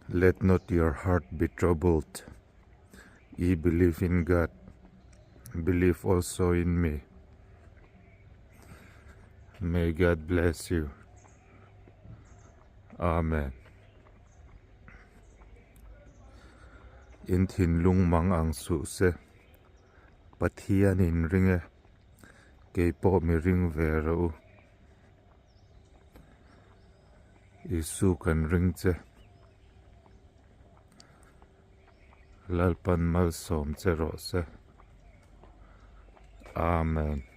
Let not your heart be troubled. Ye believe in God, believe also in me. May God bless you. Amen. In thinlung mang ang suh se. Pathian in ring e. Kei pawh mi ring ve rawh u. Isu kan ring che. Lalpan malsawm che rawh se. Amen.